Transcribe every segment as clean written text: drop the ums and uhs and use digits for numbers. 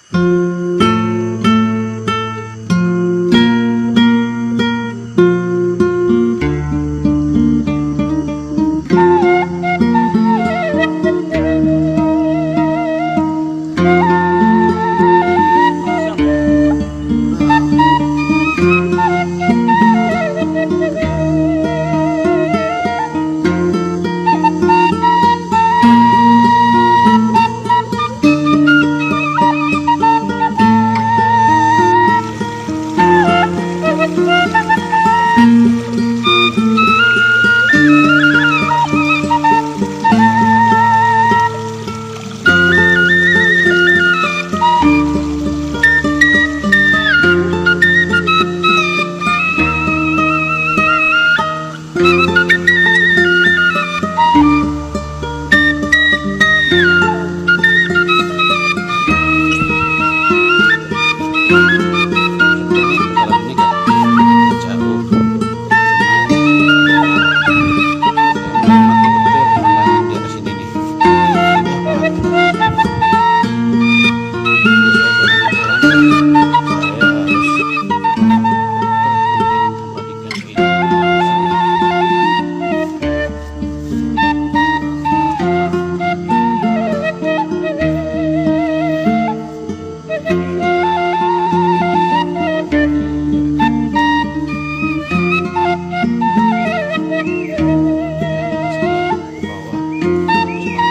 Ini nggak jauh, cuman saya menikmati betul pemandangan di atas sini nih. Indah banget. Jadi saya jarang jalan dan saya harus berkeliling mengabadikan keindahan di sini. Dan sebelah bawah pemandangan di sini.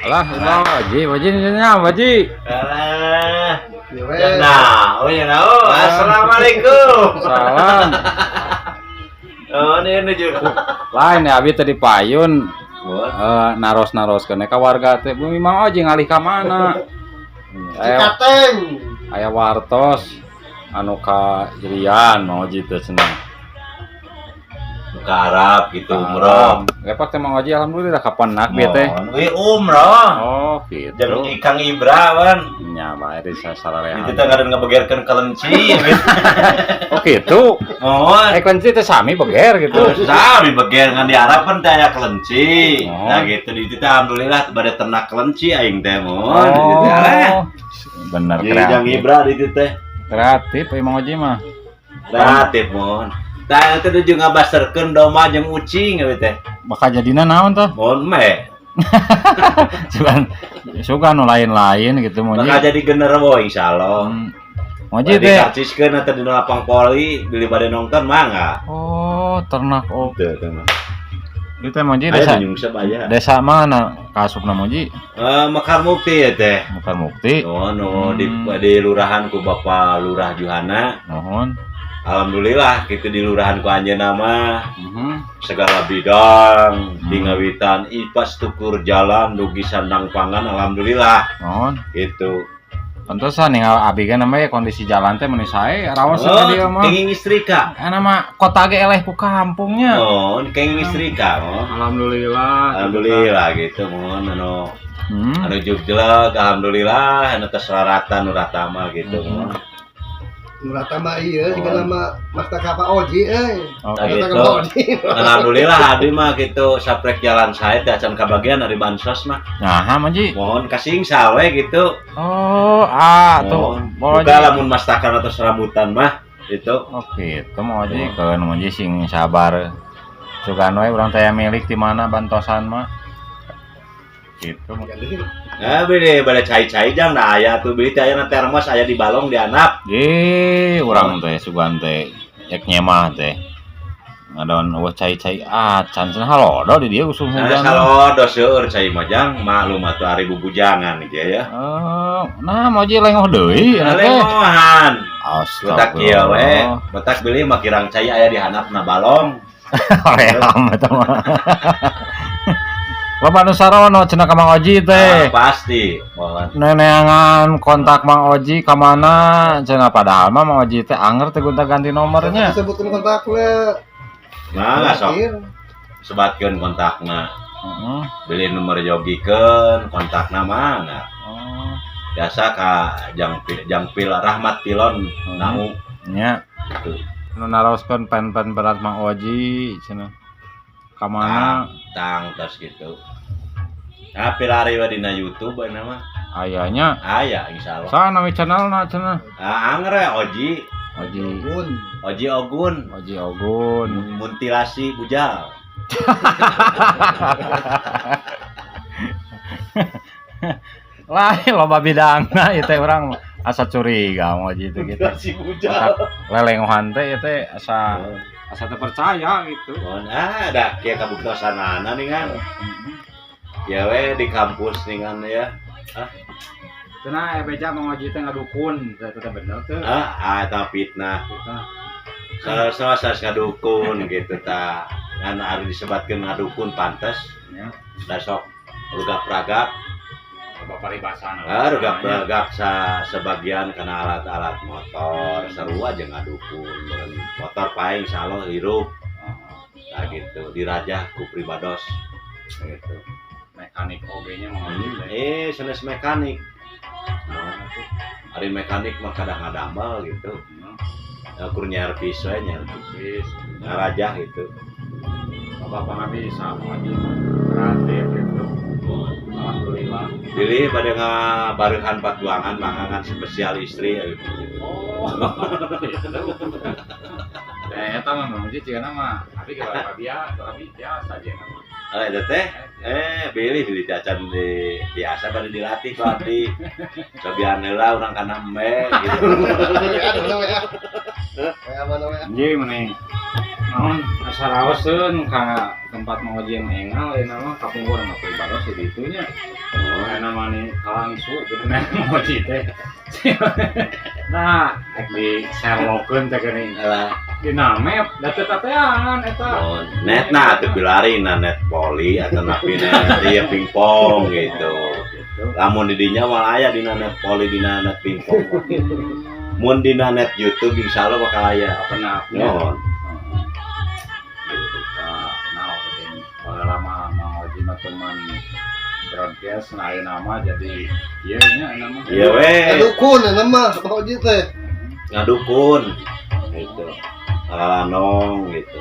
Alah, udah, Haji, Haji, nya, Haji. Alah. Ya nah, oh ya nah, oh, assalamualaikum. Salam. Oh, ini juga. Lain ya, abi tadi payun naros-naros kene ka warga teh, bumi Mang Oji ngalih ka mana? Aya Cikateng. Aya wartos anu ka Irian Mang Oji teh cenah. Ke Arab gitu, umroh. Lepak teh Mang Oji, alhamdulillah kapan nak bieu teh. Wih, umroh. Oh, gitu. Jalur Ikang Ibra, wan. Nya bae di sararehan. Itu teh ngaran ngebegerkeun kelenci. Oh, gitu. Oh, Eh, kelenci teh sami beger gitu. sami beger, ngan di Arab kan teh aya kelenci. Oh. Nah, gitu di itu teh alhamdulillah bade ternak kelenci aing teh mun. Di ditu teh, alah. Oh. Bener Jadi jang kreatif. Ibra di ditu teh. Kreatif Mang Oji mah. Kreatif mun. Tah itu juga ngabaserkeun domba jeung ucing gitu teh. Bakal jadina naon tah? Mun meh. Sugan sugan nu lain-lain gitu Mang Oji. Bakal jadi genderuwo insyaallah. Mang Oji teh. Dikaciskeun atau di lapang poli, beli bade nonton mangga. Oh, ternak oh. Teu teu mah. Itu teh Mang Oji Aya desa nyungsep aya. Desa mana kasupna Mang Oji? Eh, Mekar Mukti ya teh. Mekar Mukti. Oh, no, di lurahan ku Bapak Lurah Juhana. Nuhun. Alhamdulillah gitu di lurahan ku anjeunna mah segala bidang di ngawitan infrastruktur jalan dugi sandang pangan alhamdulillah Nuhun. gitu. Pantesan ningal abi kan namanya kondisi jalan teh meuni sae rawas Oh, oh, dia mah. Kenging istrika. Karena mah kota ge eleh ku kampungnya. Oh, kenging istrika oh. Alhamdulillah. Alhamdulillah gitu mohon anu anu jugjelek alhamdulillah anu tos rarata nu rata mah gitu mohon. Nurata mah iya, Oh. juga nama Mas Taka Pak Oji eh. Oh, Nah, Mas Taka gitu. Pak Oji. Alhamdulillah adi mah gitu saprek jalan saya teh acan kabagian dari bansos mah. Nah, Mang Oji. Mohon kasih sawe gitu. Oh, ah tuh. Mohon. Buka lamun mastakan atau serabutan mah itu. Oh, gitu Mang Oji, keun Mang Oji sing sabar. Sugan we urang teh milik di mana bantosan mah. Gitu. Nah, beli bade cai-cai jang nah aya tuh beli teh aya na termos aya di balong di anap. Ye, urang teh sugan teh rek nyemah teh. Ngadon eueuh cai-cai acan cenah halodo di dieu usum Nah, hujan. salodo seueur cai mah jang, maklum atuh ari bubujangan gitu ya. Oh, nah Mang Oji lengoh deui eta teh. Lengohan. Matak kieu we, Astagfirullah. Matak bilih mah kirang cai aya di handapna balong. Hoream eta mah. Loba nu sarono cenah ka Mang Oji teh. Ah, pasti. Mohon. Neneangan kontak Mang Oji ka mana cenah, padahal mah Mang Oji teh anger teh gonta-ganti nomornya. Disebutkeun kontakna. Nah, sok Terakhir. Sebatkeun kontakna. Heeh. Bilih nomor yogikeun kontakna mah enggak. Oh, Biasa ka jang jang pil Rahmat Pilon nau nya. Gitu. Nu naroskeun pen-pen berat Mang Oji cenah. Ka mana? Tang tos gitu. Nah, pilari we dina YouTube ayeuna mah. Ayanya. Aya, insyaallah. Saha nami channelna cenah? Ah, angre Oji, Oji. Ogun. Oji Ogun, Oji Ogun. Muntilasi bujal. Lah, loba bidangna ieu teh, urang asa curiga Mang Oji teh gitu. Muntilasi bujal. Lelengohan teh ieu teh asa asa teu percaya gitu. Mohon ah, da kieu kabuktosanana nih kan. Ya we di kampus nih kan ya. Cenah beja Mang Oji teh ngadukun, teh teh bener teh. Ah, ah eta fitnah. Salah salah salah ngadukun gitu ta. Ngan ari disebatkeun ngadukun pantes. Ya. Da sok rugap ragap, Loba paribasana. ah, rugap ragap sa sebagian kana alat-alat motor, seru aja ngadukun. Meureun motor paing insyaallah hirup. Nah gitu, dirajah ku pribados gitu. Mekanik oge nya Mang Oji teh. Eh, sanes mekanik. Nah, ari mekanik mah kadang ngadamel gitu. Ya, kur nyervis we, nyervis. Wis, Ngarajah gitu. Bapak pangabisa Mang Oji mah kreatif gitu. Alhamdulillah. Pilih pada ngabareuhan patuangan mangangan spesial istri ya, gitu. Oh. Eh, eta mah Mang Oji cigana mah tapi kalau biasa, tapi biasa aja mah. Eh, eta teh eh bilih di cacan di biasa pada dilatih ku abdi. Cobian heula urang kana embe gitu. WA mana WA? WA mana WA? Anjing mending naon asa raoseun ka tempat Mang Oji yang engal ayeuna mah kapungkur mah pribados di ditu nya. Ayeuna mah ni kalangsu gitu nah Mang Oji teh. Nah, rek di sherlockeun teh geuning. Alah, Dina map da teu tateangan eta. oh, net nah teu pilari na net voli atau napi net ieu pingpong gitu. Gitu. Lamun di dinya mah aya dina net voli, dina net pingpong. Mun dina net YouTube insyaallah bakal aya. Pernah. Mohon. Gitu ka nah geuning baheula mah Mang Oji mah teman broadcast, nah ayeuna mah jadi ieu nya ayeuna mah. Iya we. Dukun eta mah Pak Oji teh. Ngadukun gitu, ngalanong gitu,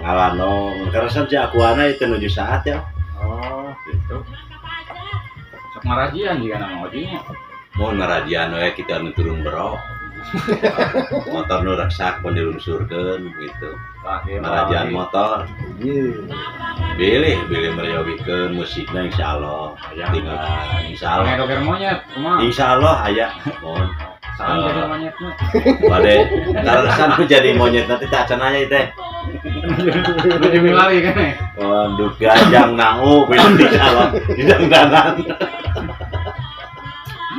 ngalanong karena saja akuana itu nuju saat ya. Oh, gitu. Sok marajian juga Mang Oji nya. Mau ngarajian we kita nu turun bero motor nu reksak pun dilungsurkeun gitu. Tah, ieu Marajian mah motor. Iya. Bilih bilih meryogikeun musikna insyaallah. Aya. Tinggal insyaallah. Pangedoger monyet kumaha? Insyaallah aya, mohon. Saha jadi monyet mah? Bade kaleresan nu jadi monyet nanti tak acan aya teh. Nuju milari kan ya? Oh, duga jang nau bilih insyaallah di dangdanan.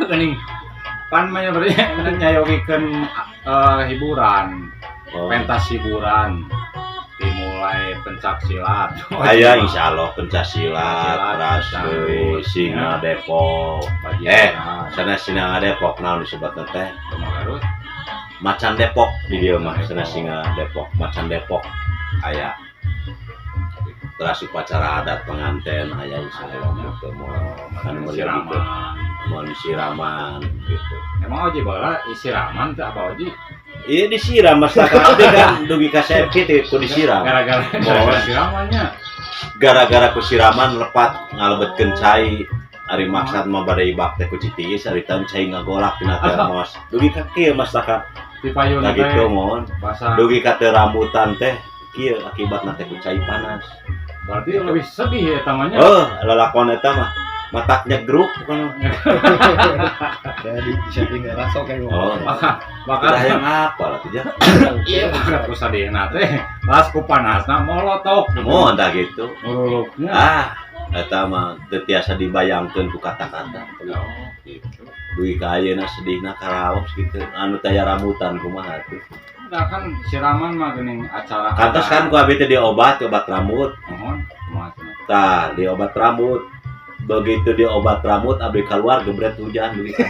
Geuning pan mah berarti nyayogikeun hiburan, Oh. pentas hiburan dimulai pencak silat. Aya insyaallah pencak silat, Silat, ras deui, singa Depok. Bajian. Sanes singa Depok naon disebutna teh? Kumaha Garut? Macan Depok di dieu mah, sanes singa Depok, Macan Depok. Aya. Teras upacara adat pengantin aya insyaallah gitu, moal anu mulia gitu. Siraman. Moal siraman gitu. Emang Oji baheula siraman teh apa Oji? Iya disiram, masyarakat abdi kan dugi ka serkit itu disiram. Gara-gara gara-gara siramannya. Gara-gara ku siraman lepat ngalebetkeun cai, ari maksad mah bade ibak teh ku citiis, ari tahun cai ngagolak tina termos dugi ka kieu masyarakat. Di payun Nah teh gitu mohon basah. Dugi ka teu rambutan teh kieu akibatna teh ku cai panas. Berarti lebih sedih ya tamanya. Oh, lalakon eta mah matak nyegruk bukan. Jadi setting rasa kayak Oh, Bakal udah yang apa lah tuh ya. Iya, bakal ku sadihna teh. Las ku panasna molotok. Mohon dah gitu. Nguruluknya. Ah. Eta mah teu tiasa dibayangkeun ku kata-kata. Oh, gitu. Dugi ka ayeuna sedihna karaos gitu. Anu taya rambutan kumaha tuh. Udah kan siraman mah geuning acara. Kantos kan ku abi teh diobat, obat rambut. Mohon, kumaha cenah? Tah, diobat rambut. Begitu diobat rambut, abdi keluar gebret hujan dugi ka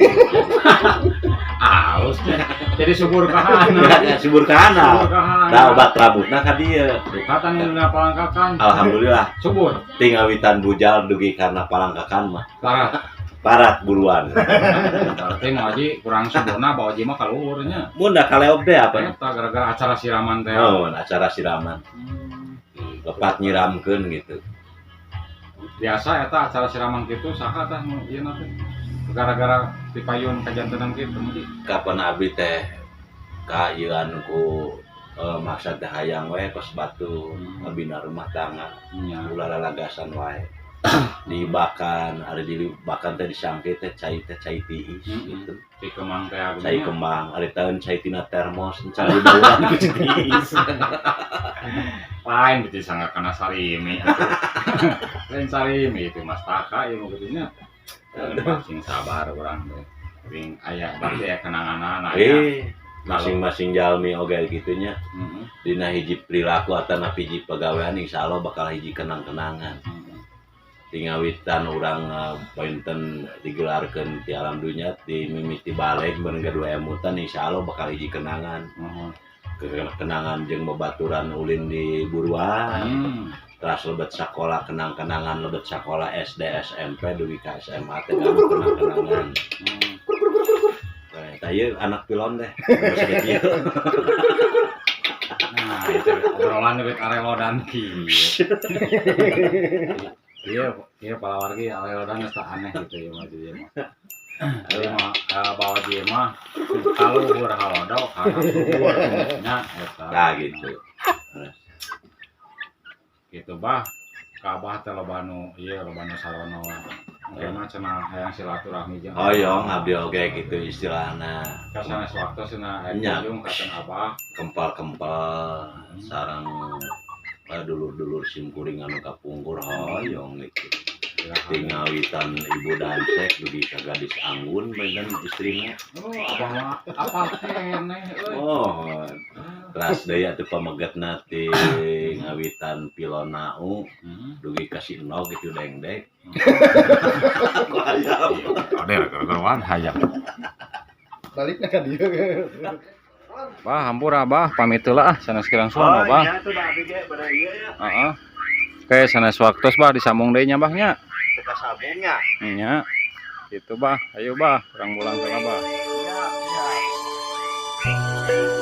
Alus nya. Jadi subur kahana. Ya, subur kahana. Subur kahana. Tah, obat rambutna ka dieu. Dukatan dina palangkakan. Alhamdulillah. Subur. Tingawitan bujal dugi karena palangkakan mah Parah. Parat buruan. Berarti mau aji kurang suburna, bawa aji mah kaluhur nya. Mun da kaleob deh apa? Eta gara-gara acara siraman teh. Oh, acara siraman. Lepat nyiramkeun gitu. Biasa eta acara siraman kitu saha tah nu ieu teh? Gara-gara dipayun kajantenan kitu mah. Kapan abdi teh ka ieu anu ku maksa teh hayang we kos batu ngabina rumah tangga. Ulah lalagasan wae. Dibakan, ari dibakan teh disangke teh cai tiis gitu. Di kemang teh ageung Cai nya. Kembang, ari taeun cai tina termos, can dibauan ku tiis. Lain gitu sangka kana sarimi. Lain sarimi itu Mas Taka ieu mah kitu nya. Sing sabar urang teh. Ring aya berarti aya kenangan aya. Masing-masing jalmi oge kitu nya. Dina hiji perilaku atanapi hiji pagawean, insyaallah bakal hiji kenang-kenangan. Tingawitan urang pointen digelarkeun ti alam dunya di mimiti baleg bareng dua emutan, insyaallah bakal hiji kenangan. Kenangan jeung babaturan ulin di buruan, teras lebet sakola, kenang-kenangan lebet sakola SD, SMP dugi ka SMA teh gaduh kenang-kenangan. Nah, eta ieu anak pilon teh. Geus kieu. Nah, itu obrolan dari arelodan kieu. Iya, iya palawargi arelodan geus tah aneh gitu ya mah jadi mah. Jadi mah bawa dia mah kaluhur halodo kana subur nya eta. Nah, gitu. Gitu bah. Ka abah teh loba nu ieu, loba nu sarono. Engke mah cenah hayang silaturahmi jeung Hoyong abdi oge gitu istilahna. Ka sanes waktu cenah aya Nya. Kunjung ka abah. Kempal-kempal sareng dulur-dulur simkuring anu kapungkur hoyong gitu. Tingawitan Ibu Dansek dugi ka gadis Anggun benten istrina. Oh, abah mah apal keneh euy. Oh, teras deui atuh pamegetna ti ngawitan Pilonau dugi ka si Enog gitu dengdek. Ku hayam. Ade gara-garaan hayam. Balikna ka dieu. Bah, hampura Abah, pamit heula ah, sanes kirang suara, Bah. Iya tuh da abdi ge bade ieu ya. Heeh. Oke, sanes waktos Bah disambung deui nya Bah nya. Teu kasambungnya. Nya. Gitu Bah, ayo Bah, urang pulang heula Bah. Siap, siap.